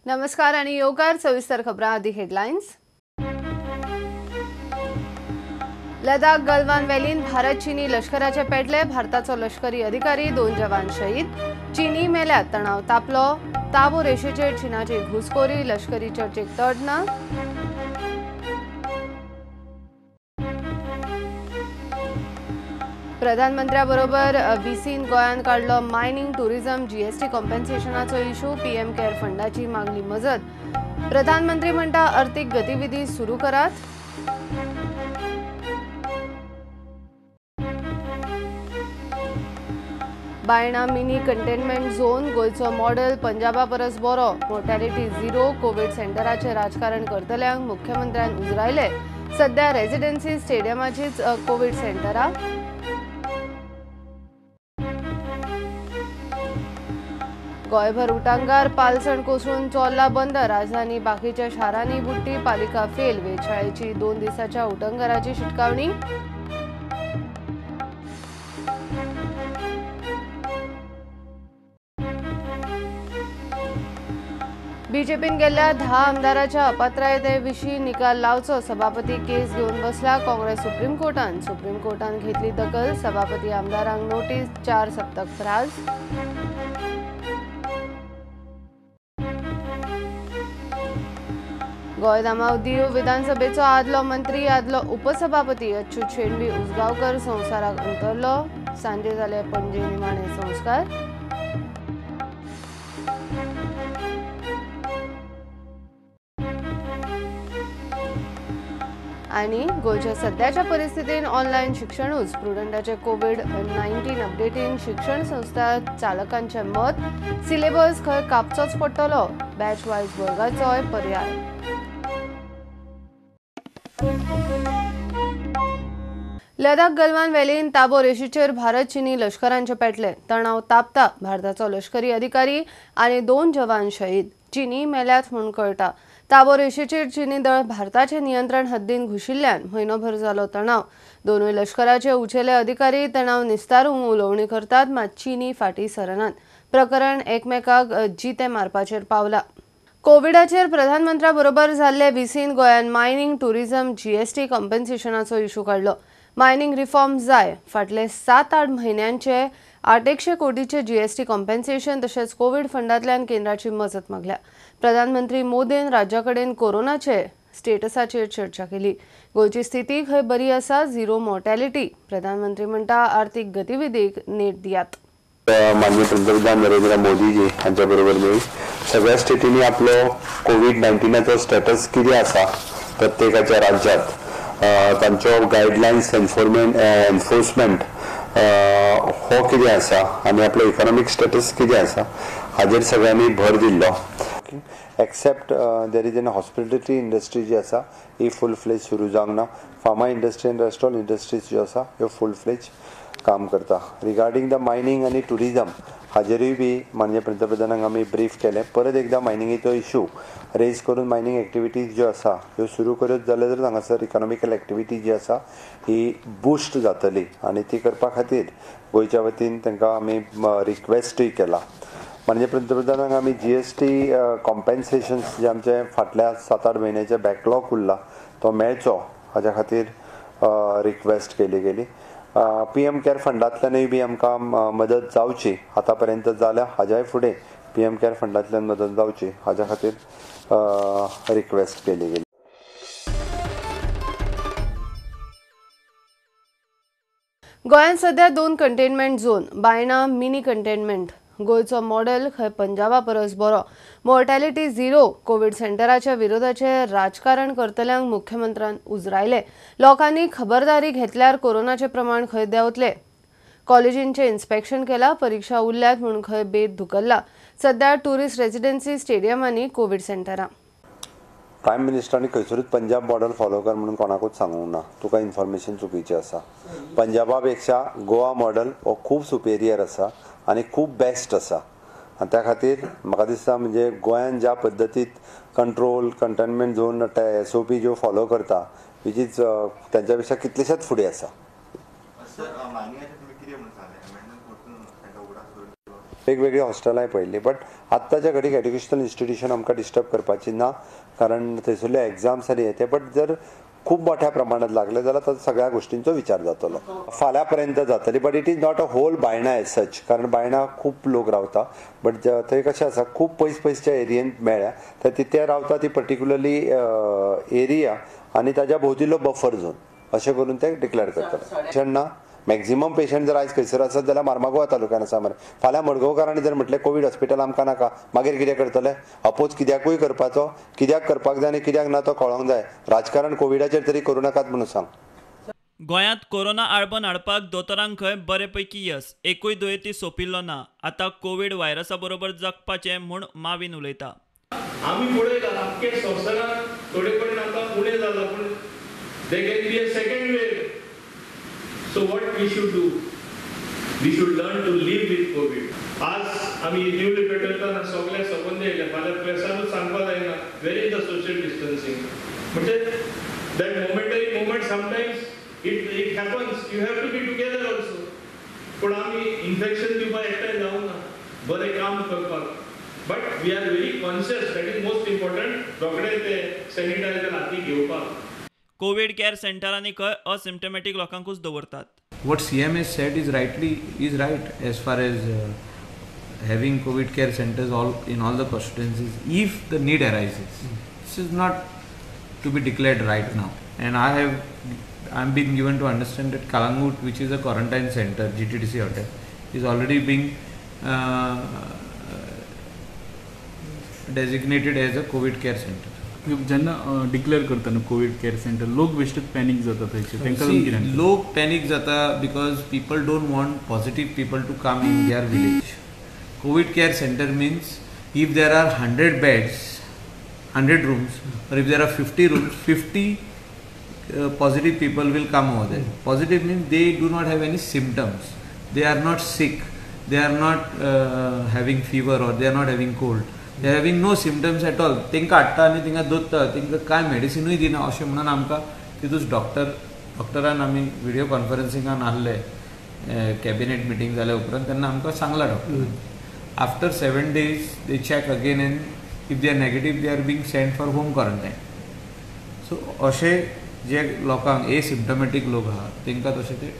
नमस्कार आणि योगार सविस्तर खबरां आदी हेडलाइन्स। लडाख गलवान व्हॅलीन भारत चीनी लष्कराचे पेटले, भारताचो लष्करी अधिकारी 2 जवान शहीद। चीनी मेल्यात, तणाव तापलो। ताबो रेशेचेर चीनाची घुसखोरी, लष्करी चर्चेक तड ना। प्रधानमंत्र्याबरोबर व्हीसीन गोंयांत काडलो मायनिंग टुरिझम जीएसटी कॉम्पेन्सेशनाचो इशू, पीएम केअर फंडाची मागली मजत। प्रधानमंत्री म्हणटा अर्थीक गतिविधी सुरू करात। बायणा मिनी कंटेनमेंट झोन गोंयचो मॉडेल पंजाबा परस बरो, मोर्टॅलिटी 0। कोवीड सेंटराचें राजकारण करतल्यांक मुख्यमंत्र्यान उजरायले। सध्या रेजिडेन्सी स्टेडियमाचीच कोवीड सेंटरां। गोंयभर उटांगार पालसण कोसळून चोर्ला बंद, राजधानी बाकीच्या शारांनी बुडटी, पालिका फेल। वेधशाळेची 2 दिसाच्या उटंगाराची शिटकावणी। बीजेपीन गेल्ल्या 10 आमदाराच्या अपात्रतेविशीं निकाल लावचो, सभापती केस घेवन बसला काँग्रेस सुप्रीम कोर्टान। सुप्रीम कोर्टान घेतली दखल, सभापती आमदारांक नोटीस, 4 सप्तक त्रास। गोंय दामाव दीव विधानसभेचो आदलो मंत्री, आदलो उपसभापती अच्युत शेणवी उसगांवकर संवसाराक अंतरलो। सांजे जाले पणजे निमाणे संस्कार। आनी गोंयच्या सद्याच्या परिस्थितीन ऑनलायन शिक्षणूच प्रुडंटाचे कोवीड-19 अपडेटीन शिक्षण संस्था चालकांचे मत, सिलेबस खंय कापचोच पडटलो, बॅच वायज वर्गाचोय पर्याय। लडाख गलवान व्हॅलीन ताबो रेशीचेर भारत चीनी लष्करांचे पेटले, तणाव तापता। भारताचो लष्करी अधिकारी आनी 2 जवान शहीद, चीनी मेल्यात म्हूण कळटा। ताबो रेशेचेर चीनी दळ भारताचे नियंत्रण हद्दीन घुशिल्ल्यान म्हयनोभर जालो तणाव। दोनूय लष्कराचे उचेले अधिकारी तणाव निस्तारूंक उलोवणी करतात, मात चीनी फाटीं सरनात। प्रकरण एकमेकाक जिते मारपाचेर पावला। कोविडाचेर प्रधानमंत्र्या बरोबर जाल्ले व्हीसीन गोंयांत मायनिंग टुरिझम जीएसटी कॉम्पेन्सेशनाचो इशू काडलो। मायनिंग रिफॉर्म जाय, फाटले 7-8 म्हयन्यांचे 800 कोटीचे जीएसटी कॉम्पेन्सेशन तशेंच कोवीड फंडांतल्यान केंद्राची मजत मागल्या। प्रधानमंत्री मोदीन राज्या कडेन कोरोनाचे स्टेटसाचेर चर्चा केली। गोंयची स्थिती खंय बरी आसा, 0 मोर्टॅलिटी। प्रधानमंत्री म्हणटा आर्थीक गतिविधीक नेट दियात। माननीय पंतप्रधान नरेंद्र मोदीजी हांच्या बरोबर मेळी सगळ्या स्टेटींनी आपलो कोवीड-19 स्टेटस कितें आसा प्रत्येकाच्या राज्यात तांचो गायडलायन्स एन्फोर्समेंट हो कितें आसा आनी आपलो इकॉनॉमीक स्टेटस कितें आसा हाजेर सगळ्यांनी भर दिल्लो। Except there is an hospitality industry जी आसा ही फूल फ्लेज सुरू जावंक ना। फार्मा इंडस्ट्री आनी रेस्टॉरंट इंडस्ट्रीज ज्यो आसा ह्यो फूल फ्लेज काम करता। रिगार्डींग the mining आनी टुरिझम हाजेरूय बी माननीय पंतप्रधानांक आमी ब्रीफ केलें। परत एकदां मायनिंगेचो इशू रेज करून मायनिंग एक्टिविटीज ज्यो आसा ह्यो सुरू करत जाल्यार तर हांगासर इकॉनॉमिकल एक्टिविटी जी आसा ही बुस्ट जातली आनी ती करपा खातीर गोंयच्या वतीन तांकां आमी रिक्वेस्टूय केला। माननीय पंतप्रधानांक आमी जीएसटी कॉम्पेन्सेशन्स जे आमचे फाटल्या 7-8 म्हयन्याचे बॅकलॉग उरला तो मेळचो हाज्या खातीर रिक्वेस्ट केली गेली। पीएम केअर फंडांतल्यानूय बी आमकां मदत जावची, आतां पर्यंत जाल्या हाज्याय फुडें पीएम केअर फंडांतल्यान मदत जावची हाज्या खातीर रिक्वेस्ट केली गेली। गोंयांत सध्या 2 containment zone, Baina mini containment. गोंयचो मॉडेल खंय पंजाबा परस बरो, मोर्टॅलिटी 0। कोवीड सेंटराच्या विरोधाचे राजकारण करतल्यांक मुख्यमंत्र्यान उजरायले। लोकांनी खबरदारी घेतल्यार कोरोनाचे प्रमाण खंय देंवतले। कॉलेजींचे इन्स्पेक्शन केला, परीक्षा उरल्यात म्हूण खंय बेत धुकल्ला। सध्या टुरिस्ट रेजिडेन्सी स्टेडियमांनी कोवीड सेंटरां। प्रायम मिनिस्टरांनी खंयसरूच पंजाब मॉडेल फॉलो कर म्हणून कोणाकूच सांगूंक ना, तुका इन्फॉर्मेशन चुकीचें आसा। पंजाबा पेक्षा गोवा मॉडेल हो खूब सुपेरियर आसा आनी खूब बेस्ट आसा आनी त्या खातीर म्हाका दिसता म्हणजे गोंयान ज्या पद्दतीत कंट्रोल कंटेनमेंट झोन SOP ज्यो फॉलो करता which is तांच्या पेक्षा कितलेशेच फुडें आसा। वेगवेगळी हॉस्टेलांय पळयल्ली, बट आत्ताच्या घडीक एड्युकेशनल इन्स्टिट्यूशन आमकां डिस्टर्ब करपाची ना, कारण थंयसरल्यो एग्जाम्स आनी हे ते. बट जर खूब मोठ्या प्रमाणात लागले जाल्यार ताचो सगळ्या गोष्टींचो विचार जातलो. फाल्यां पर्यंत जातली, but it is not a whole Baina as such, कारण बायणा खूब लोक रावता, बट थंय कशें आसा खूब पयस पयसच्या एरियेंत मेळ्ळ्या, तर ते रावता ती पर्टिक्युलरली एरिया आनी ताज्या भोंवतीलो बफर झोन अशें करून ते डिक्लेअर करतले. पेशंट ना, मॅक्झिमम पेशंट जर आयज खंयसर आसत जाल्यार मार्मागोवा तालुक्यान आसा मरे. फाल्यां मडगांवकारांनी जर म्हटलें कोवीड हॉस्पिटल आमकां नाका, मागीर कितें करतले? अपोज कित्याकूय करपाचो, कित्याक करपाक जाय आनी कित्याक ना तो कळोंक जाय. राजकारण कोविडाचेर तरी करूं नाकात म्हणून सांग. गोंयांत कोरोना आळबन हाडपाक दोतोरांक खंय बरे पैकी यस, एकूय दुयेंती सोंपिल्लो ना. आतां कोवीड व्हायरसा बरोबर जगपाचें म्हूण मावीन उलयता. आमी पळयला आख्खे संवसारांत थोडे कडेन आतां उणें जाला, पूण there can be a second wave. So what we should do? We should learn to live with COVID. आज आमी दिवली पेटयतना सगळे सबंद येयले, फाल्यां प्रेसानूच सांगपाक जायना where is the social distancing. म्हणजे that momentary moment sometimes it happens, you have to be together also. पूण आमी इन्फेक्शन दिवपाक एकठांय जावना, बरें काम करपाक. But we are very conscious, that is most important. रोखडे ते सॅनिटायझर हाती घेवपाक. कोवीड केअर सेंटरांनी खंय असिम्टमॅटीक लोकांकूच दवरतात. What CM has said is right as far as having COVID care centers all in all the constituencies if the need arises. This is not to be declared right now. And I'm being given to understand that Kalangut, which is a quarantine center, GTDC hotel, is already being designated as a COVID care center. जेन्ना declare करता न्हू Covid care centre, लोक बेश्टेच panic जाता थंयचे, तांकां कितें लोक पॅनीक जाता because people don't want positive people to come in their village. COVID care centre means if there are 100 beds, 100 rooms, or if there are 50 rooms, 50 positive people will come over there. Positive means they do not have any symptoms, they are not sick, they are not having fever or they are not having cold, they are having no symptoms at all. तांकां हाडटा आनी तांकां दोत्ता, तांकां कांय मेडिसिनूय दिना अशें म्हणून आमकां तितूच डॉक्टरान आमी व्हिडियो कॉन्फरन्सिंगान आहले कॅबिनेट मिटींग जाल्या उपरांत, तेन्ना आमकां सांगला डॉक्टरान. After 7 days they check again and if they are negative they are being sent for home quarantine. So अशें जे लोकांक एसिम्टमॅटीक लोक आहा तांकां तशें ते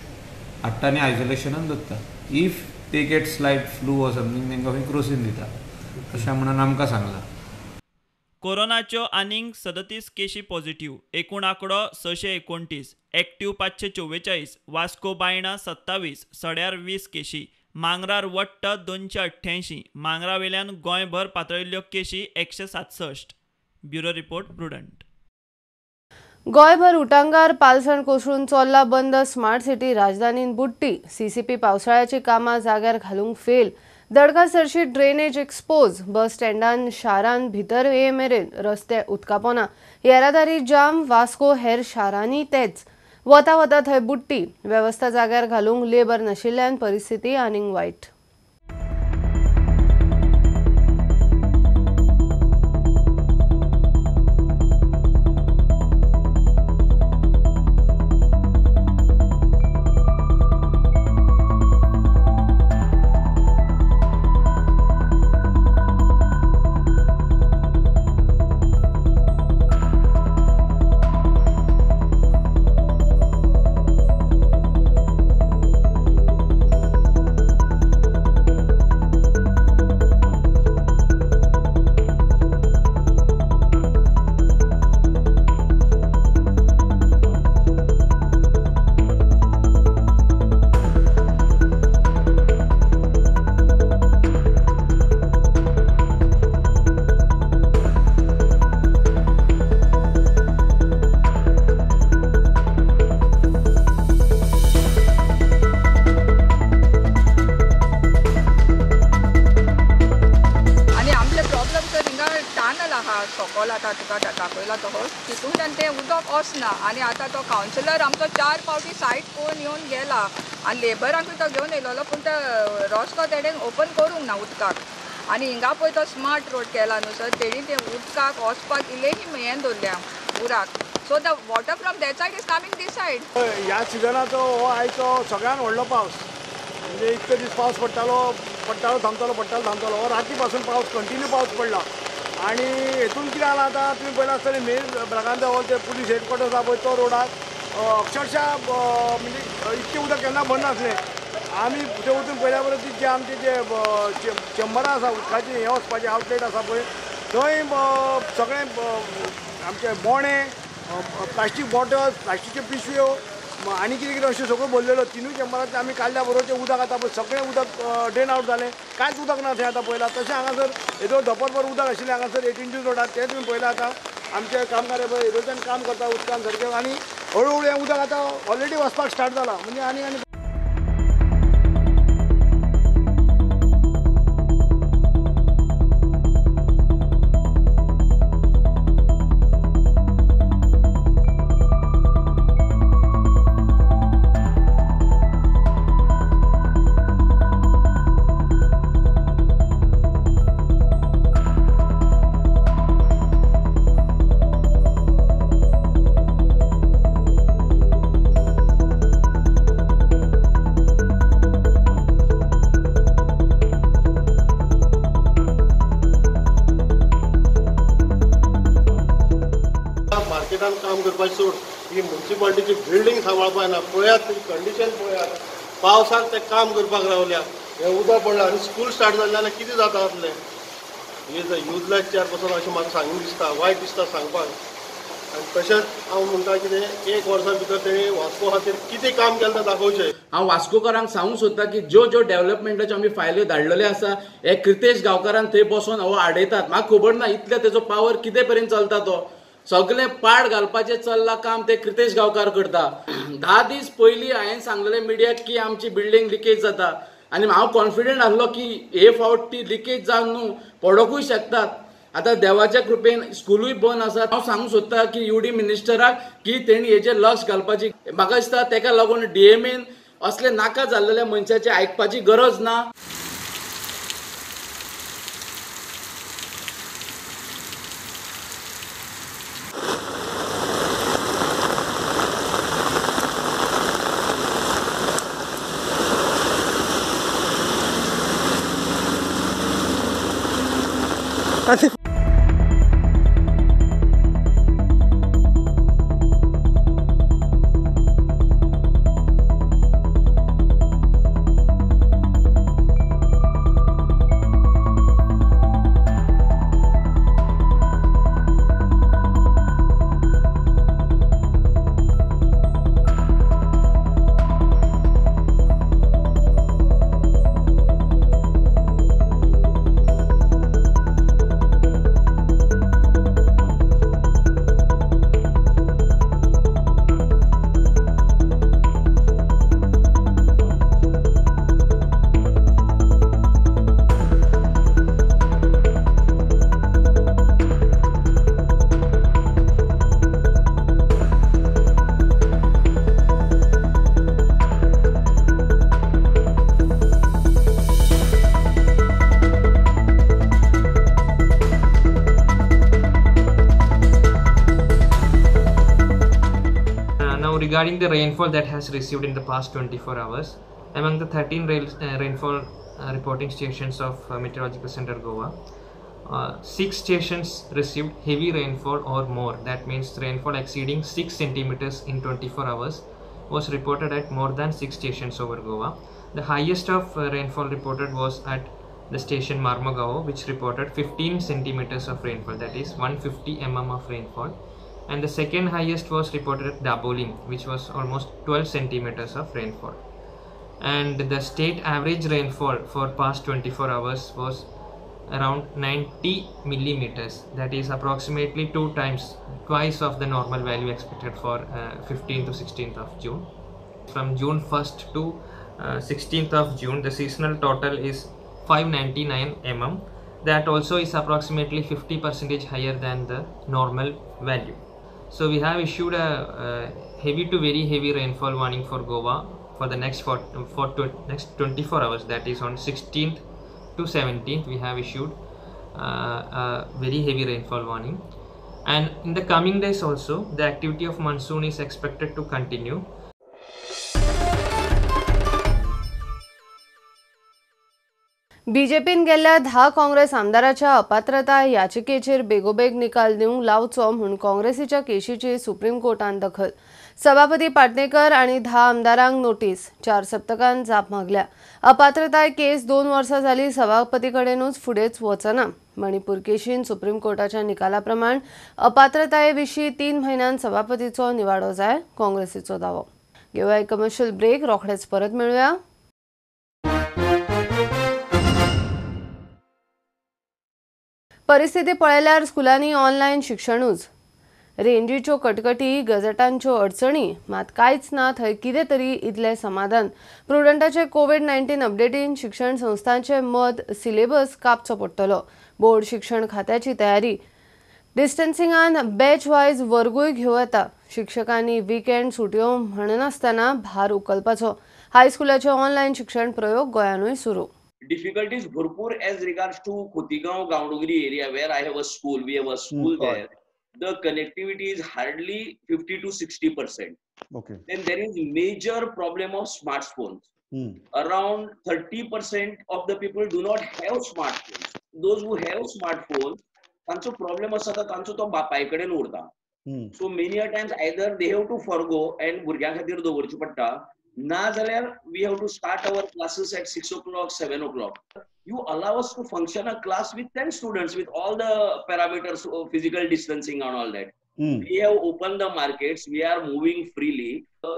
हाडटा आनी आयसोलेशनान दवरता. If they get slight flu or something तांकां खंय क्रोसीन दिता अशें म्हणून आमकां सांगलां. कोरोनाच्यो आनीक 37 केशी पॉझिटिव्ह, एकूण आंकडो 629, एक्टिव्ह 544, वास्को बायणा 27, सड्यार 20 केशी, मांगरार वट्ट 288, मांगरावेल्यान गोंयभर पातळिल्ल्यो केशी 167. Bureau report, Prudent. गोंयभर उटांगार पालसण कोसळून चोल्ला बंद, स्मार्ट सिटी राजधानीन बुडटी, सीसीपी पावसाळ्याची कामां जाग्यार घालूंक फेल, दडका सरशी ड्रेनेज एक्सपोज, बस स्टँडान शारान भितर ये मेरेन रस्ते उदकापोना, येरादारी जाम, वास्को हेर शारांनी तेच, वता वता थंय बुडटी, वेवस्था जाग्यार घालूंक लेबर नाशिल्ल्यान परिस्थिती आनीक वायट. आनी आतां तो कावन्सिलर आमचो 4 फावटी सायट पळोवन येवन गेला आनी लेबरांकूय तो घेवन येयलेलो, पूण तो रस्तो तेणें ओपन करूंक ना उदकाक. आनी हिंगा पळय तो स्मार्ट रोड केला न्हू सर, तेणी तें उदकाक वचपाक इल्लें हें दवरल्या उराक. So the water from that side is coming this side. ह्या सिजनाचो हो आयचो सगळ्यान व्हडलो पावस, म्हणजे इतके दीस पावस पडटालो, पडटालो थांबतालो पडटालो थांबतालो. हो राती पासून पावस कंटिन्यू पावस पडला आनी हेतून कितें जालां आतां तुमी पळयलां आसतलें मेन ब्रागांजा हॉल ते पुलीस हेडक्वॉर्टर्स आसा पळय तो रोडाक अक्षरशः म्हणजे इतकें उदक केन्ना भरनासलें. आमी थंय वचून पळयल्या बरोबर ती जे आमचे जे चेंबरां आसा उदकाचें हें वचपाचें आवटलेट आसा पळय थंय सगळें आमचे बोणे, प्लास्टीक बॉटल्स, प्लास्टिकच्यो पिशव्यो आनी कितें कितें अशें सगळें भरलेलो. तिनूय चेंबरांतलें आमी काडल्या बरोबर तें उदक आतां पळय सगळें उदक ड्रेन आवट जालें, कांयच उदक ना थंय आतां पळयलां. तशें हांगासर येदो धोपरभर उदक आशिल्लें हांगासर 18 जून रोडार, तें तुमी पळयलां. आतां आमचे कामगार पळय येदोच्यान काम करता उदकान सारकें आनी हळू हळू हें उदक आतां ऑलरेडी वचपाक स्टार्ट जालां. म्हणजे आनी आनी काम करपाचें सोड, ही म्युनिसिपालिटीची बिल्डींग सांबाळपाक येना. पळयात ती कंडिशन पळयात, पावसाक ते काम करपाक रावल्या, हें उदक पडलां आनी स्कूल स्टार्ट जालें जाल्यार कितें जाता जातलें. Is a useless chairperson अशें म्हाका सांगून दिसता, वायट दिसता सांगपाक. आनी तशेंच हांव म्हणटा कितें एक वर्सा भितर तेणी वास्को खातीर कितें काम केलें तें दाखोवचें. हांव वास्कोकारांक सांगूंक सोदता की ज्यो ज्यो डेव्हलपमेंटाच्यो आमी फायल्यो धाडलेल्यो आसा हे क्रितेश गांवकारान थंय बसोन हो आडयतात. म्हाका खबर ना इतले तेजो पावर कितें पर्यंत चलता, तो सगळें पाड घालपाचें चल्लां काम ते क्रितेश गांवकार करता. 10 दीस पयलीं हांवें सांगलेलें मिडियाक की आमची बिल्डींग लिकेज जाता आनी हांव कॉन्फिडंट आसलो की हे फावट ती लिकेज जावन न्हू पडोकूय शकतात. आतां देवाच्या कृपेन स्कुलूय बंद आसा. हांव सांगूंक सोदता की युडी मिनिस्टराक की तेणी हेजेर लक्ष घालपाची. म्हाका दिसता तेका लागून डीएमएन असले नाका जाल्लेल्या मनशाचें आयकपाची गरज ना. Regarding the rainfall that has received in the past 24 hours, among the 13 rainfall reporting stations of Meteorological Center Goa, 6 stations received heavy rainfall or more. That means rainfall exceeding 6 centimeters in 24 hours was reported at more than 6 stations over Goa. The highest of rainfall reported was at the station Marmagao, which reported 15 centimeters of rainfall, that is 150 mm of rainfall. And the second highest was reported at Dabolim, which was almost 12 centimeters of rainfall. And the state average rainfall for past 24 hours was around 90 millimeters, that is approximately twice of the normal value expected for 15th to 16th of June. From June 1st to 16th of June, the seasonal total is 599 mm. That also is approximately 50% higher than the normal value. So we have issued a heavy to very heavy rainfall warning for Goa for the next next 24 hours, that is on 16th to 17th we have issued a very heavy rainfall warning. And in the coming days also, the activity of monsoon is expected to continue. बीजेपीन गेल्ल्या 10 काँग्रेस आमदाराच्या अपात्रता याचिकेचेर बेगोबेग निकाल दिवंक लावचो म्हूण काँग्रेसीच्या केशीची supreme कोर्टान दखल. सभापती पाटणेकर आनी 10 आमदारांक नोटीस, 4 सप्तकान जाप मागल्या. अपात्रताय केस 2 वर्सां जाली सभापती कडेनूच फुडेंच वचना. मणिपूर केशीन सुप्रीम कोर्टाच्या निकाला प्रमाण अपात्रताये विशीं 3 म्हयन्यान सभापतीचो निवाडो जाय, काँग्रेसीचो दावो. घेवया एक कमर्शियल ब्रेक, रोखडेच परत मेळुया. परिस्थिती पळयल्यार स्कुलांनी ऑनलायन शिक्षणूच. रेंजीच्यो कटकटी, गजटांच्यो अडचणी, मात कांयच ना थंय कितें तरी इतलें समाधान. प्रुडंटाचे कोवीड-19 अपडेटीन शिक्षण संस्थांचे मत सिलेबस कापचो पडटलो. बोर्ड शिक्षण खात्याची तयारी. डिस्टन्सिंगान बॅच वायज वर्गूय घेवं येता. शिक्षकांनी विकेंड सुटयो म्हणनासतना भार उखलपाचो. हायस्कुलाचे ऑनलायन शिक्षण प्रयोग गोंयानूय सुरू. Difficulties bharpur as regards to Khotigao Gaondongri area where I have a school, we have a school there. The connectivity is hardly 50 to 60%. Okay. Then there is major problem of smartphones. Around 30% of the people do not have smartphones. Those who have smartphones, तांचो problem आसा तांचो तो बापाय कडेन उरता. So many a times either they have to forgo and भुरग्यां खातीर दवरचें पडटा, ना जाल्यार we have to start our classes at 6 o'clock, 7 o'clock. You allow us to function a class with 10 students with all the parameters of physical distancing and all that. We have opened the markets, we are moving freely.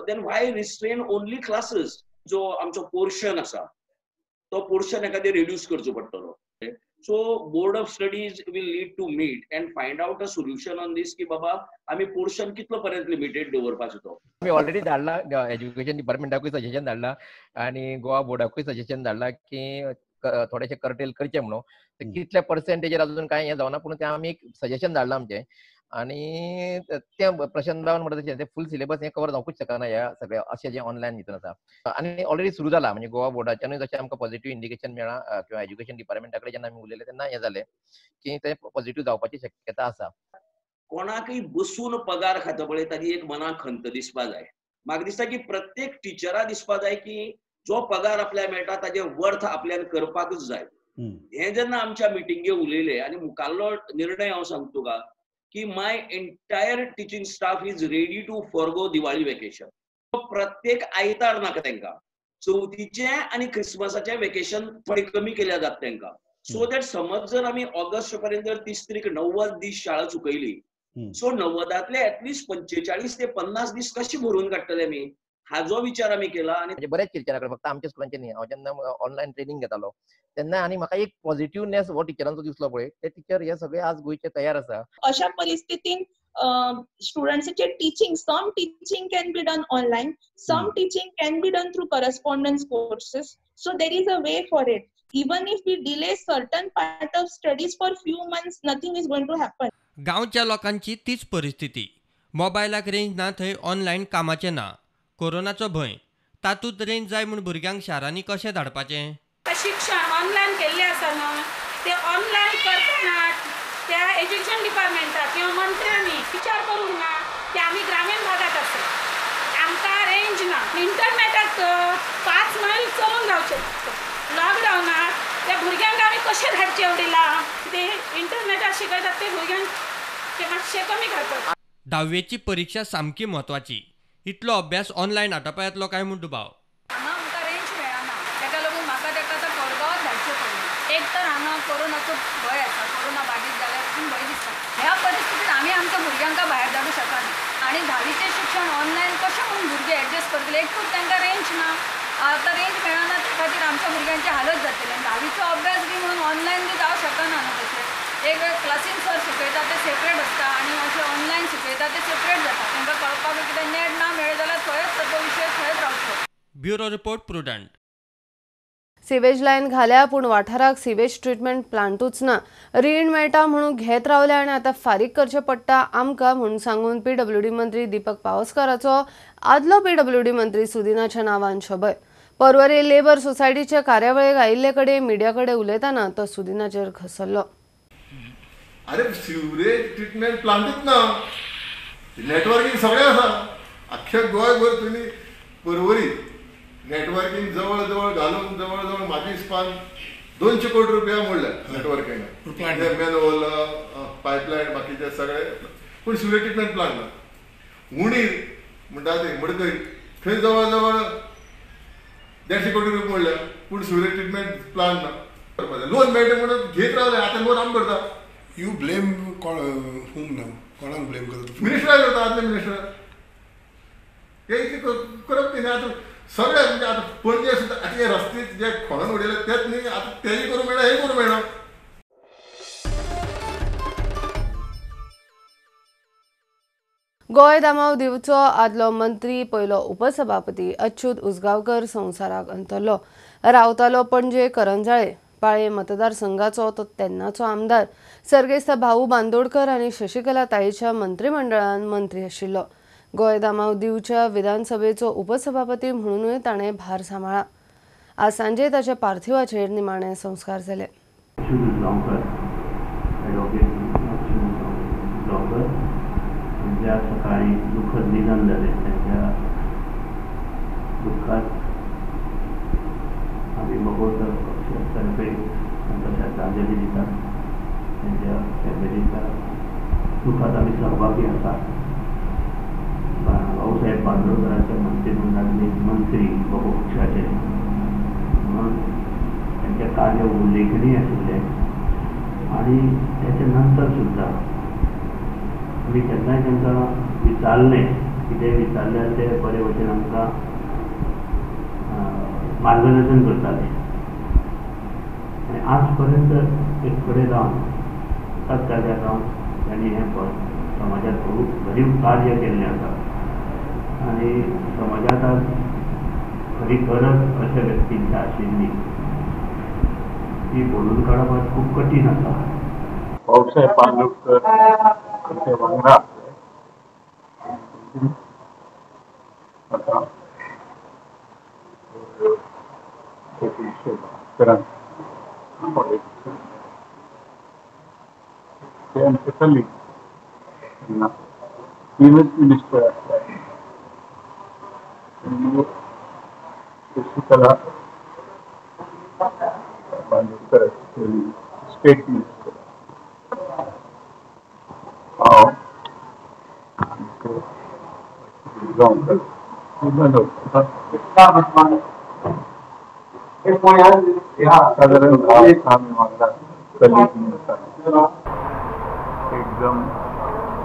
Then why restrain only classes? जो आमचो portion आसा तो portion एखादे reduce करचो पडटलो. So board of studies will need to meet and find out a solution on this की बाबा आमी पोर्शन कितलो पर्यंत लिमिटेड दवरपाचो तो. आमी ऑलरेडी धाडला एज्युकेशन डिपार्टमेंटाकूय सजेशन धाडला आनी गोवा बोर्डाकूय सजेशन धाडला की थोडेशे कर्टेल करचे म्हणून. कितल्या पर्सेंटेजर अजून कांय हें जावना, पूण तें आमी एक सजेशन धाडलां आमचें. आनी तें प्रशांत रावान म्हणटा तशें तें फूल सिलेबस हें कवर जावंकूच शकना ह्या सगळ्या अशें जें ऑनलायन हितून आसा. आनी ऑलरेडी सुरू जाला, म्हणजे गोवा बोर्डाच्यानूय जशें आमकां पॉझिटिव्ह इंडिकेशन मेळ्ळां किंवा एज्युकेशन डिपार्टमेंटा कडेन जेन्ना आमी उलयले तेन्ना हें जालें की तें पॉझिटिव्ह जावपाची शक्यता आसा. कोणाकय बसून पगार खाता पळय ताजी एक मनाक खंत दिसपा जाय. म्हाका दिसता की प्रत्येक टिचरा दिसपा जाय की जो पगार आपल्याक मेळटा ताजें वर्थ आपल्यान करपाकूच जाय. हें जेन्ना आमच्या मिटिंगे उलयले आनी मुखाल्लो निर्णय हांव सांगता तुका की my entire teaching staff is ready to forgo Diwali vacation. प्रत्येक आयतार नाका तांकां, चवथीचें आनी क्रिसमसाचें वेकेशन थोडें कमी केल्यार जाता तांकां. सो that समज जर आमी ऑगस्ट पर्यंत जर 30 तारीख 90 दीस शाळा चुकयली, सो 90तांतले एटलिस्ट 45 ते 50 दीस कशे भरून काडटले आमी हाजो विचार आमी केला. आनी बऱ्याच टिचरां कडेन, फक्त आमच्या स्कुलांचे न्ही, हांव जेन्ना ऑनलायन ट्रेनींग घेतालो तेन्ना आनी म्हाका एक पॉझिटिव्हनेस हो टिचरांचो दिसलो पळय, ते टिचर हे सगळे आज गोंयचे तयार आसा. अशा परिस्थितीन स्टुडंट्साचे teaching, some teaching can be done online, some teaching can be done through correspondence courses. So there is a way for it. Even if we delay certain part of studies for few months, nothing is going to happen. गांवच्या लोकांची तीच परिस्थिती. मोबायलाक range ना थंय online कामाचें ना, कोरोनाचो भंय, तातूंत रेंज जाय म्हूण भुरग्यांक शारांनी कशें धाडपाचें? शिक्षण ऑनलायन केल्लें आसा न्हय, ते ऑनलायन करतना त्या एज्युकेशन डिपार्टमेंटाक किंवा मंत्र्यांनी विचार करूंक ना की आमी ग्रामीण भागात आसा, आमकां रेंज ना, इंटरनेटाक 5 मैल चलून जावचें. लॉकडावनाक त्या भुरग्यांक आमी कशें धाडचें एवढे लांब? ते इंटरनेटार शिकयतात ते भुरग्यांक ते मातशें कमी घालतात. धाव्वेची परिक्षा सामकी म्हत्वाची, इतलो अभ्यास ऑनलायन आटापा येतलो काय म्हूण दुबाव. हांगा आमकां रेंज मेळना, ताका लागून म्हाका ताका आतां कोरगांवात धाडचें पडलें. एक तर हांगा कोरोनाचो भंय आसा, कोरोना बादीत जाल्यार पसून भंय दिसता. ह्या परिस्थितीत आमी आमच्या भुरग्यांक भायर धाडूं शकना आनी धावीचें शिक्षण ऑनलायन कशें म्हणून भुरगे एडजस्ट करतले? एक तर तांकां रेंज ना, आतां रेंज मेळना, त्या खातीर आमच्या भुरग्यांची हालत जातली. आनी धावीचो अभ्यास बी म्हणून ऑनलायन बी जावं शकना न्हू तशें. एक वेळ क्लासीन सर शिकयता ते सेपरेट आसता आनी अशें ऑनलायन शिकयता ते सेपरेट जाता. तांकां कळपाक कितें नेट ना मेळ्ळें जाल्यार थंयच तो विशय थंयच रावचो. Bureau report, Prudent. Sewage line घाल्या पूण वाठाराक सिवेज ट्रिटमेंट प्लांटूच ना. रीण मेळटा म्हणून घेत रावले आनी आतां फारीक करचें पडटा आमकां म्हूण सांगून पीडब्ल्यूडी मंत्री दीपक पावसकाराचो आदलो पीडब्ल्यूडी मंत्री सुदिनाच्या नांवान शबय. पर्वरी लेबर सोसायटीच्या कार्यावळीक आयिल्ले कडेन मिडिया कडेन उलयतना तो सुदिनाचेर घसरलो. अरे सिवरेज ट्रिटमेंट प्लांटूच ना, नेटवर्किंग सगळें आसा अख्ख्या गोंयभर. तुमी पर्वरी नेटवर्किंग जवळ जवळ घालून जवळ जवळ म्हाज्या हिसपान 200 कोटी रुपया मोडल्या नेटवर्किंग मॅनहोल पायपलायन बाकीचे सगळे, पूण सिवरेज ट्रिटमेंट प्लांट ना. उणीर म्हणटा ते मडकय थंय जवळ जवळ 150 कोटी रुपया मोडल्या, पूण सिवरेज ट्रिटमेंट प्लांट ना. लोन मेळटा म्हणून घेत रावले, आतां लोन आमी भरता. You blame हुम नाव? कोणाक ब्लेम करता? मिनिस्टराक करता, आदले मिनिस्टर. हे इतलें करप न्ही. आतां सगळे म्हणजे आतां पणजे सुद्दां आतां हे रस्ते जे खणून उडयले तेच न्ही, आतां तेय करूंक मेळना, हेय करूंक मेळना. गोंय दामाव दिवचो आदलो मंत्री पयलो उपसभापती अच्युत उजगांवकर संवसाराक अंतरलो. रावतालो पणजे करंजाळे पाळे मतदारसंघाचो तो तेन्नाचो आमदार. सर्गेस्त भाऊ बांदोडकर आनी शशिकला ताईच्या मंत्रिमंडळान मंत्री आशिल्लो. गोंय दामाव दिवच्या विधानसभेचो उपसभापती म्हणूनय ताणें भार सांबाळ्ळा. आज सांजे ताच्या पार्थिवाचेर निमाणे संस्कार जाले. आज सकाळी दुःखद निधन जालें. त्यांच्या दुःखात आमी मगोदर पक्षातर्फे तांकां श्रद्धांजली दितात. त्यांच्या फॅमिलीच्या दुःखात आमी सहभागी आसा. भाऊसाहेब बांदोडकरांच्या मंत्रिमंडळातले मंत्री मगो पक्षाचे म्हणून त्यांचे कार्य उल्लेखनीय आशिल्लें आनी त्याच्या नंतर सुद्दां आमी केन्नाय तांकां विचारलें, कितें विचारल्यार ते बरे भशेन आमकां मार्गदर्शन करताले. आनी आज पर्यंत एक कडेन रावन एकाच जाग्यार रावन तांणी हें समाजांत खूब भरीव कार्य केल्लें आसा आनी समाजांत आज खरी गरज अशा व्यक्तींची आशिल्ली ती बोलून काडप आज खूब कठीण आसा. भाऊसाहेब बांदोडकर ते वांगडा आतां 1972 ते आमचे कलीग तेन्ना तीनच मिनिस्टर आसले. शशिकला बांदोडकर स्टेट मिनिस्टर, हांव साधारण आमी वांगडा कलीग एकदम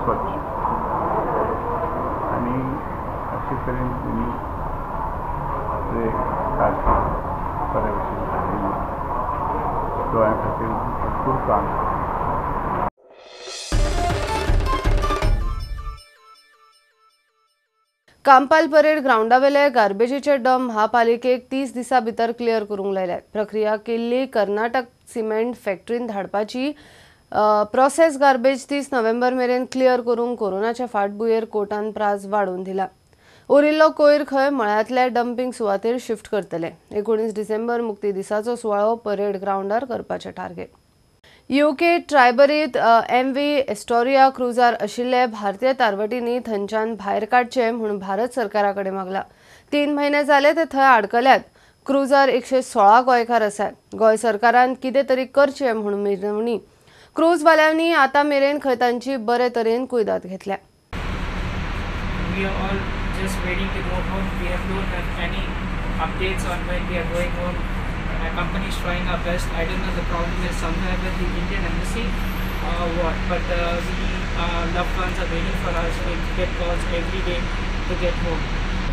स्वच्छ आनी अशे तरेन तेणी आपले कार्य बऱ्या भशेन धाडिल्लें. गोंया खातीर भरपूर काम. कांपाल परेड ग्रावंडावेले गार्बेजीचे डंप महापालिकेक 30 दिसां भितर क्लियर करूंक लायल्यात. प्रक्रिया केल्ली कर्नाटक सिमेंट फॅक्टरीन धाडपाची प्रोसेस गार्बेज 30 नोव्हेंबर मेरेन क्लियर करूंक कोरोनाच्या फाटभुंयेर कोर्टान प्रास वाडोवन दिला. उरिल्लो कोयर खंय मळ्यांतल्या डंपींग सुवातेर शिफ्ट करतले. 19 डिसेंबर मुक्ती दिसाचो सुवाळो परेड ग्रावंडार करपाचें टार्गेट. युके ट्रायबरीत MV Astoria क्रुजार आशिल्ले भारतीय तारवटींनी थंयच्यान भायर काडचे म्हूण भारत सरकारा कडेन मागला. 3 म्हयने जाले ते थंय आडकल्यात. क्रुजार 116 गोंयकार आसात. गोंय सरकारान कितें तरी करचें म्हूण विनवणी. क्रूजवाल्यांनी आतां मेरेन खंय तांची बरे तरेन कुयदाद घेतल्या. We are all just waiting to go home. We have don't have any updates on when we are going home. My company is trying our best. I don't know, the problem is somewhere with the Indian embassy or what, but we loved ones are waiting for us. We get calls every day to get home.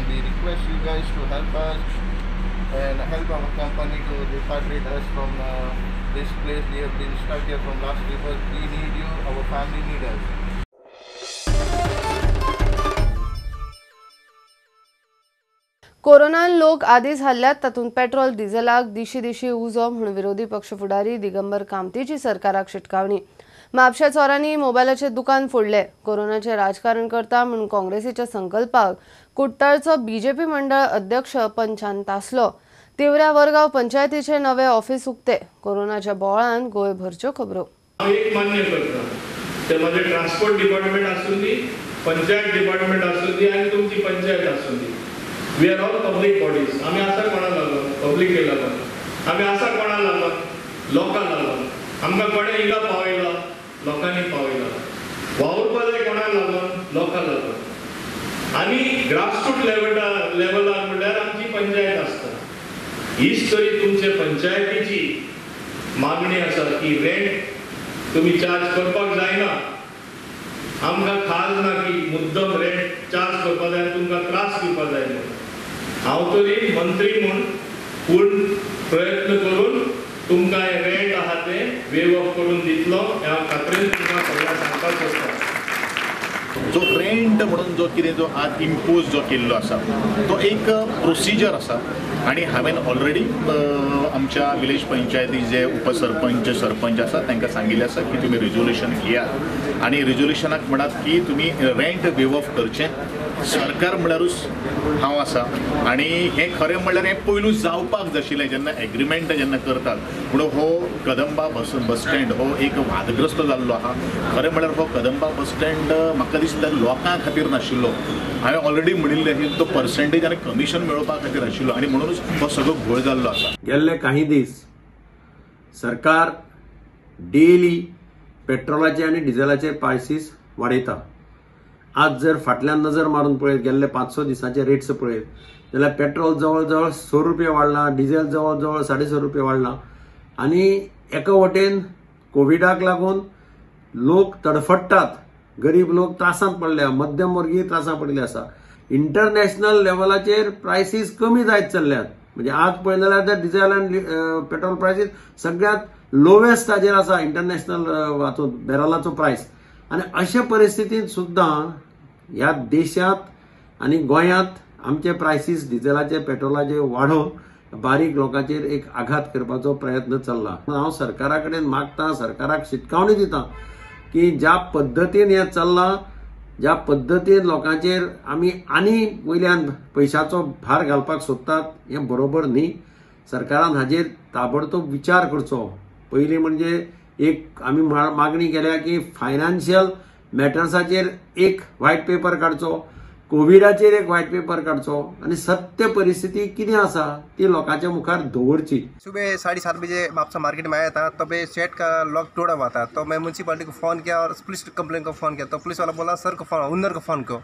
We request you guys to help us and help our company to repatriate us from this place. We have been stuck here from last week. We need you, our family need us. कोरोनान लोक आदींच हल्ल्यात, तातूंत petrol डिझेलाक दिशी दिशी उजो म्हूण विरोधी पक्ष फुडारी दिगंबर कामतीची सरकाराक शिटकावणी. म्हापशा चोरांनी मोबायलाचें दुकान फोडलें. कोरोनाचें राजकारण करता म्हूण काँग्रेसीच्या संकल्पाक कुट्टाळचो बीजेपी मंडळ अध्यक्ष पंचान तासलो. तिवऱ्या वरगांव पंचायतीचे नवे ऑफिस उक्ते. कोरोनाच्या बोवाळान गोंयभरच्यो खबरो. एक मान्य करता ते माझे ट्रान्सपोर्ट डिपार्टमेंट आसूं दी, पंचायत डिपार्टमेंट आसूं दी आनी तुमची पंचायत आसूं दी, we are all public bodies. आमी आसा कोणा लागून? पब्लिके लागून. आमी आसा कोणा लागून? लोकां लागून. आमकां कोणें हिंगा पावयला? लोकांनी पावयला. वावुरपा जाय कोणाक लागून? लोकां लागून. आनी ग्रासरूट लेवलार म्हणल्यार आमची पंचायत आसता. हीच तरी तुमचे पंचायतीची मागणी आसा की रेंट तुमी चार्ज करपाक जायना. आमकां खाज ना की मुद्दम रेंट चार्ज करपा जाय, तुमकां त्रास दिवपा जाय म्हणून. हांव तरी मंत्री म्हूण पूर्ण प्रयत्न करून तुमकां हें रेंट आहा तें वेव ऑफ करून दितलो हें हांव खात्रीन तुमकां सगळ्यांक सांगपाक सोदतां. जो रेंट म्हणून जो कितें जो आज इम्पोज जो केल्लो आसा तो एक प्रोसिजर आसा आनी हांवें ऑलरेडी आमच्या विलेज पंचायती जे उपसरपंच सरपंच आसा तांकां सांगिल्लें आसा की तुमी रेजोल्युशन घेयात आनी रेजोल्युशनाक म्हणात की तुमी रेंट वेव ऑफ करचें. सरकार म्हळ्यारूच हांव आसा आनी हें खरें म्हणल्यार हें पयलू जावपाक जाय आशिल्लें जेन्ना एग्रीमेंट जेन्ना करतात. म्हणून हो कदंबा बस स्टँड हो एक वादग्रस्त जाल्लो आहा. खरें म्हणल्यार हो कदंबा बस स्टँड म्हाका दिसता लोकां खातीर नाशिल्लो. हांवें ऑलरेडी म्हणिल्लें की तो पर्सेंटेज आनी कमिशन मेळोवपा खातीर आशिल्लो आनी म्हणूनच हो सगळो घोळ जाल्लो आसा. गेल्ले काही दीस सरकार डेली पेट्रोलाचे आनी डिझेलाचे प्रायसीस वाडयता. आज जर फाटल्यान नजर मारून पळयत गेल्ले 5-6 दिसांचे रेट्स पळयत जाल्यार पेट्रोल जवळ जवळ 100 रुपया वाडला, डिझेल जवळ जवळ 150 रुपया वाडला आनी एका वटेन कोविडाक लागून लोक तडफडटात, गरीब लोक त्रासांत पडल्या, मध्यम वर्गीय त्रासांत पडिल्ले आसा. इंटरनॅशनल लेवलाचेर प्रायसीस कमी जायत चल्ल्यात. म्हणजे आज पळयलें जाल्यार डिझेल आनी पेट्रोल प्रायसीस सगळ्यांत लोवेस्ट हाजेर आसा इंटरनॅशनल हातूंत बॅरलाचो प्रायस. आनी अशे परिस्थितींत सुद्दां ह्या देशांत आनी गोंयांत आमचे प्रायसीस डिझेलाचे पेट्रोलाचे वाडोवन बारीक लोकांचेर एक आघात करपाचो प्रयत्न चल्ला. हांव सरकारा कडेन मागता, सरकाराक शिटकावणी दिता की ज्या पद्दतीन हें चल्लां, ज्या पद्दतीन लोकांचेर आमी आनी वयल्यान पयशाचो भार घालपाक सोदतात हें बरोबर न्ही. सरकारान हाजेर ताबडतोब विचार करचो. पयलीं म्हणजे एक आमी मागणी केल्या की फायनान्शियल मॅटर्साचेर एक व्हायट पेपर काडचो, कोविडाचेर एक व्हायट पेपर काडचो आनी सत्य परिस्थिती कितें आसा ती लोकांच्या मुखार दवरची. सुबह 7:30 बजे म्हापसा मार्केट में आया था, तब शेड का लॉक तोड़ा हुआ था. तो मैं म्यूनसिपालिटी को फ़ोन किया और पुलिस कंप्लेन को फ़ोन किया. तो पुलिस वाला बोला सर को फ़ोन, ओनर को फ़ोन करो.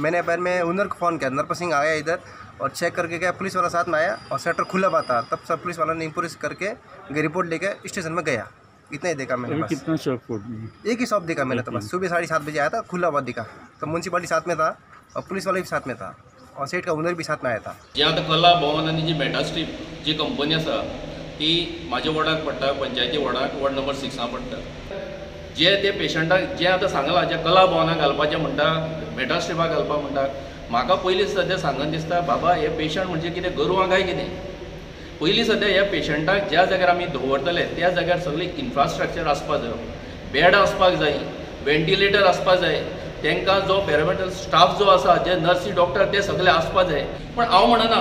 मैंने बाद में ओनर को फ़ोन किया, नरपत सिंह आया इधर और चेक करके गया. पुलिस वाला साथ में आया और शटर खुला हुआ था. तब सब पुलिस वाला ने इंक्वायरी करके रिपोर्ट लेकर स्टेशन में गया. इतना ही देखा मैंने. कितना शॉप फोड़? एक ही शॉप देखा मैंने तो बस. सुबह 7:30 बजे आया था, खुला हुआ दिखा. तो म्यूनसिपालिटी साथ में था और पुलिस वाले भी साथ में था और सेठ का ओनर भी साथ में आया था. जे आतां कला भवन आनी जी मेटास्ट्रीप जी कंपनी आसा ती म्हाज्या वॉर्डाक पडटा, पंचायती वॉर्डाक, वॉर्ड नंबर 6 पडटा. जे ते पेशंटाक जे आतां सांगलां, जे कला भवनाक घालपाचें म्हणटा, मेटास्ट्रिपाक घालपाक म्हणटा, म्हाका पयलीं सद्या सांगन दिसता बाबा हे पेशंट म्हणजे कितें गोरवां काय कितें. पयलीं सद्या ह्या पेशंटाक ज्या जाग्यार आमी दवरतले त्या जाग्यार सगळी इन्फ्रास्ट्रक्चर आसपाक जाय, बेड आसपाक जाय, वेंटिलेटर आसपाक जाय, तांकां जो पॅरामेडिकल स्टाफ जो आसा, जे नर्सी डॉक्टर ते सगळे आसपाक जाय. पूण हांव म्हणना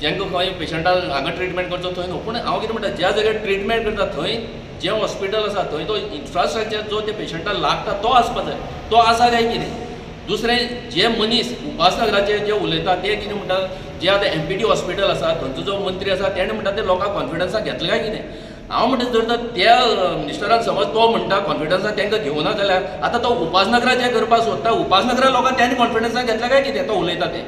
जेंकां खंय पेशंटाक हांगा ट्रिटमेंट करचो थंय न्हू, पूण हांव कितें म्हणटा ज्या जाग्यार ट्रिटमेंट करता थंय जें हॉस्पिटल आसा थंय तो इन्फ्रास्ट्रक्चर जो त्या पेशंटाक लागता तो आसपाक जाय, तो आसा काय कितें. दुसरें जे मनीस उपासनगराचे जे उलयता ते कितें म्हणटा, जे आतां एमपीटी हॉस्पिटल आसा थंयचो जो मंत्री आसा तेणें म्हणटा ते लोकांक कॉन्फिडन्साक घेतले काय कितें. हांव म्हणटा जर तर त्या मिनिस्टरान समज तो म्हणटा कॉन्फिडन्सान तांकां घेवना जाल्यार आतां तो उपासनगराचें करपाक सोदता, उपासनगरा लोकांक तेणें कॉन्फिडन्सान घेतलें काय कितें तो उलयता तें.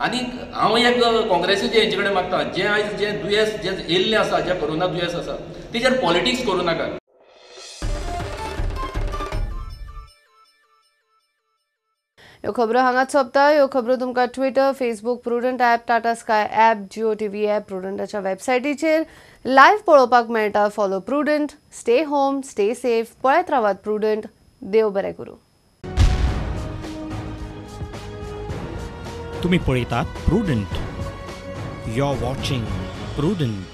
आनी हांव एक काँग्रेसीचे हेंचे कडेन मागता, जें आयज जें दुयेंस जें येयल्लें आसा, जें कोरोना दुयेंस आसा तेजेर पॉलिटिक्स करूं नाका. ह्यो खबरो हांगाच सोंपता. ह्यो खबरो तुमकां Twitter, Facebook, Prudent app, Tata Sky app, Jio TV app, प्रुडंटाच्या वेबसायटीचेर लायव्ह पळोवपाक मेळटा. Follow Prudent, stay home, stay safe. पळयत रावात प्रुडंट. देव बरें करूं. तुम्ही पळयतात Prudent. You are watching Prudent.